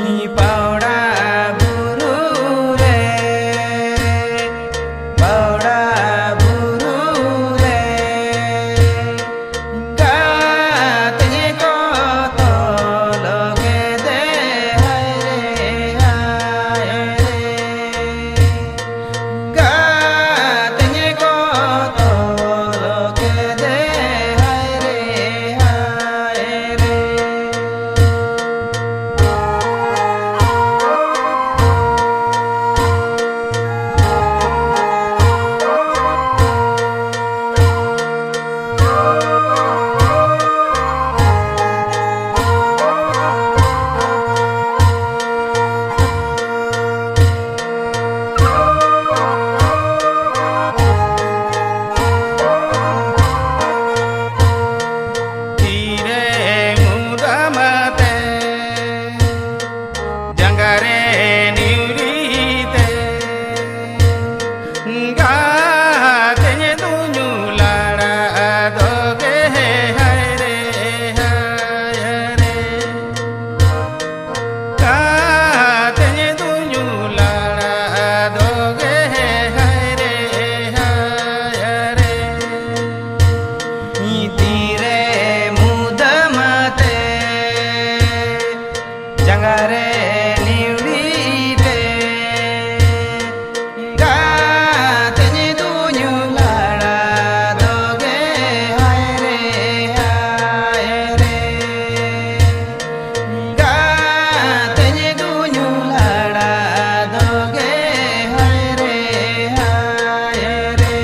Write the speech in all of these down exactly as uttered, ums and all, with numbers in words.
ᱯᱟᱣᱲᱟ ᱵᱩᱨᱩ ᱨᱮ, ᱯᱟᱣᱲᱟ ᱵᱩᱨᱩ ᱨᱮ, ᱜᱟᱛᱮ ᱠᱚ ᱛᱚᱞ ᱠᱮᱫᱮ ᱦᱟᱭ ᱨᱮ, ᱦᱟᱭ ᱨᱮ᱾ ᱜᱟᱛᱮ ᱠᱚ ᱛᱚᱞ ᱠᱮᱫᱮ ᱦᱟᱭ ᱨᱮ, ᱦᱟᱭ ᱨᱮ᱾ ᱛᱤᱨᱮ ᱢᱩᱫᱟᱢᱟᱛᱮ ᱡᱟᱸᱜᱟ ᱨᱮ ᱱᱤᱣᱨᱤ ᱛᱮ, ᱜᱟᱛᱮᱧ ᱫᱩᱧᱩ ᱞᱟᱲᱟ ᱫᱚᱜᱮ ᱦᱟᱭ ᱨᱮ, ᱦᱟᱭ ᱨᱮ᱾ ᱜᱟᱛᱮᱧ ᱫᱩᱧᱩ ᱞᱟᱲᱟ ᱫᱚᱜᱮ ᱦᱟᱭ ᱨᱮ, ᱦᱟᱭ ᱨᱮ᱾ ᱛᱤᱨᱮ ᱢᱩᱫᱟᱢᱟᱛᱮ ᱡᱟᱸᱜᱟ ᱨᱮ ᱱᱤᱣᱲᱤ ᱛᱮ, ᱜᱟᱛᱮᱧ ᱫᱩᱧᱩ ᱞᱟᱲᱟ ᱫᱚᱜᱮ ᱦᱟᱭ ᱨᱮ, ᱦᱟᱭ ᱨᱮ᱾ ᱜᱟᱛᱮᱧ ᱫᱩᱧᱩ ᱞᱟᱲᱟ ᱫᱚᱜᱮ ᱦᱟᱭ ᱨᱮ, ᱦᱟᱭ ᱨᱮ᱾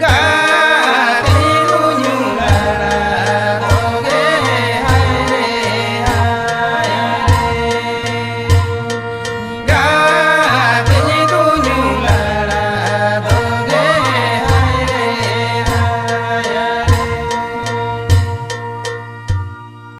ᱜᱟ